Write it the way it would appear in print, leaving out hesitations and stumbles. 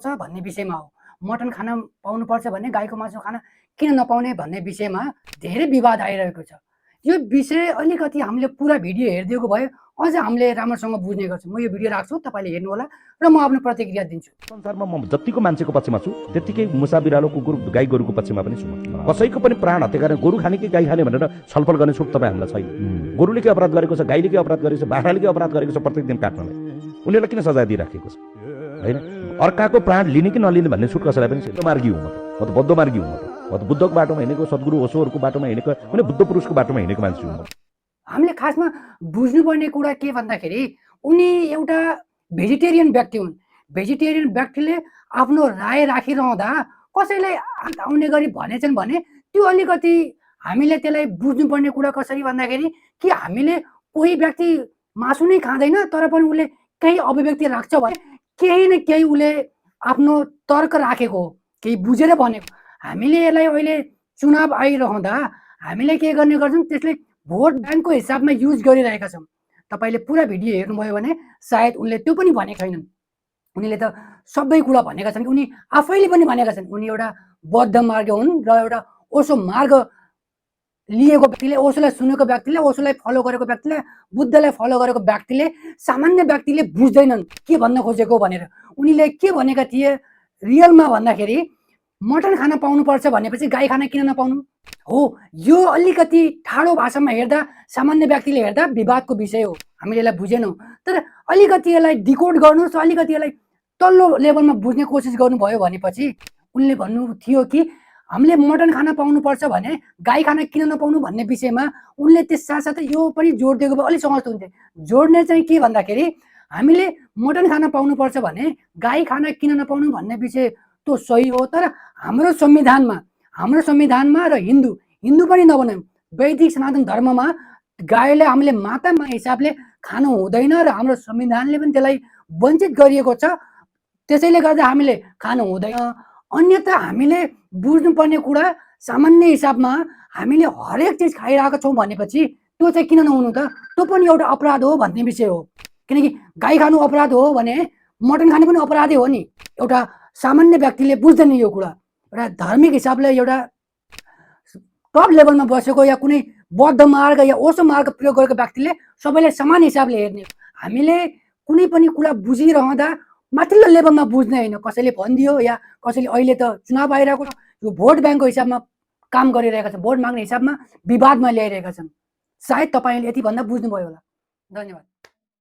छ भन्ने विषयमा हो। मटन खान पाउनुपर्छ भने गाईको मासु खान किन नपाउने भन्ने विषयमा धेरै विवाद आइरहेको छ। यो विषय अलिकति हामीले पुरा भिडियो हेरिदिएको भए अझ हामीले राम्रोसँग बुझ्ने गर्छौँ। म यो भिडियो राख्छु, तपाईँले हेर्नु होला र म आफ्नो प्रतिक्रिया दिन्छु। संसारमा म जतिको मान्छेको पक्षमा छु त्यतिकै मुसा बिरालो कुकुर गाई गोरुको पक्षमा पनि छु। कसैको पनि प्राण हत्या गरेर गोरु खाने कि गाई खाने भनेर छलफल गर्ने छुट तपाईँ हामीलाई छैन। गोरुले के अपराध गरेको छ, गाईले के अपराध गरेको छ, बाख्राले के अपराध गरेको छ प्रत्येक दिन काट्नलाई उनीहरूलाई किन सजाय दिइराखेको छ होइन? अर्काको प्राण लिने कि नलिने भन्ने छुट कसैलाई पनि छैन। मार्गी हुँ म त बौद्ध मार्गी हुँ म त बुद्धको बाटोमा हिँडेको, सद्गुरु ओशोहरूको बाटोमा हिँडेको, कुनै बुद्ध पुरुषको बाटोमा हिँडेको मान्छे हुँ म। हामीले खासमा बुझ्नुपर्ने कुरा के भन्दाखेरि उनी एउटा भेजिटेरियन व्यक्ति हुन्। भेजिटेरियन व्यक्तिले आफ्नो राय राखिरहँदा कसैलाई आउने गरी भनेछन् भने त्यो अलिकति हामीले त्यसलाई बुझ्नुपर्ने कुरा कसरी भन्दाखेरि कि हामीले कोही व्यक्ति मासु नै खाँदैन तर पनि उसले केही अभिव्यक्ति राख्छ भने केही न केही उसले आफ्नो तर्क राखेको हो, केही बुझेर भनेको। हामीले यसलाई अहिले चुनाव आइरहँदा हामीले के गर्ने गर्छौँ, त्यसले भोट ब्याङ्कको हिसाबमा युज गरिरहेका छौँ। तपाईँले पुरा भिडियो हेर्नुभयो भने सायद उनले त्यो पनि भनेका छैनन्। उनीले त सबै कुरा भनेका छन्। उनी आफैले पनि भनेका छन् उनी एउटा बौद्ध मार्ग हुन् र एउटा ओशो मार्ग लिएको व्यक्तिले, ओशोलाई सुनेको व्यक्तिले, ओशोलाई फलो गरेको व्यक्तिले, बुद्धलाई फलो गरेको व्यक्तिले, सामान्य व्यक्तिले बुझ्दैनन् के भन्न खोजेको भनेर। उनीले के भनेका थिए रियलमा भन्दाखेरि मटन खान पाउनुपर्छ भनेपछि गाई खान किन नपाउनु हो। यो अलिकति ठाडो भाषामा हेर्दा, सामान्य व्यक्तिले हेर्दा विवादको विषय हो। हामीले यसलाई बुझेनौँ तर अलिकति यसलाई डिकोड गर्नुहोस्, अलिकति यसलाई तल्लो लेभलमा बुझ्ने कोसिस गर्नुभयो भनेपछि उनले भन्नु थियो कि हामीले मटन खान पाउनुपर्छ भने गाई खान किन नपाउनु भन्ने विषयमा उनले त्यस साथसाथै यो पनि जोड दिएको भए अलिक सहज हुन्थे। जोड्ने चाहिँ के भन्दाखेरि हामीले मटन खान पाउनुपर्छ भने गाई खान किन नपाउनु भन्ने विषय त्यो सही हो। तर हाम्रो संविधानमा र हिन्दू पनि नभनौँ, वैदिक सनातन धर्ममा गाईलाई हामीले मातामा हिसाबले खानु हुँदैन र हाम्रो संविधानले पनि त्यसलाई वञ्चित गरिएको छ। त्यसैले गर्दा हामीले खानु हुँदैन। अन्यथा हामीले बुझ्नुपर्ने कुरा सामान्य हिसाबमा हामीले हरेक चिज खाइरहेको छौँ भनेपछि त्यो चाहिँ किन नहुनु त, त्यो पनि एउटा अपराध हो भन्ने विषय हो। किनकि गाई खानु अपराध हो भने मटन खानु पनि अपराधै हो नि। एउटा सामान्य व्यक्तिले बुझ्दैन यो कुरा। एउटा धार्मिक हिसाबले एउटा टप लेभलमा बसेको या कुनै बौद्ध मार्ग या ओशो मार्ग प्रयोग गरेको व्यक्तिले सबैलाई समान हिसाबले हेर्ने। हामीले कुनै पनि कुरा बुझिरहँदा माथिल्लो लेभलमा बुझ्ने होइन। कसैले भनिदियो या कसैले अहिले त चुनाव आइरहेको छ, यो भोट ब्याङ्कको हिसाबमा काम गरिरहेका छन्, भोट माग्ने हिसाबमा विवादमा ल्याइरहेका छन्। सायद तपाईँले यति भन्दा बुझ्नुभयो होला। धन्यवाद।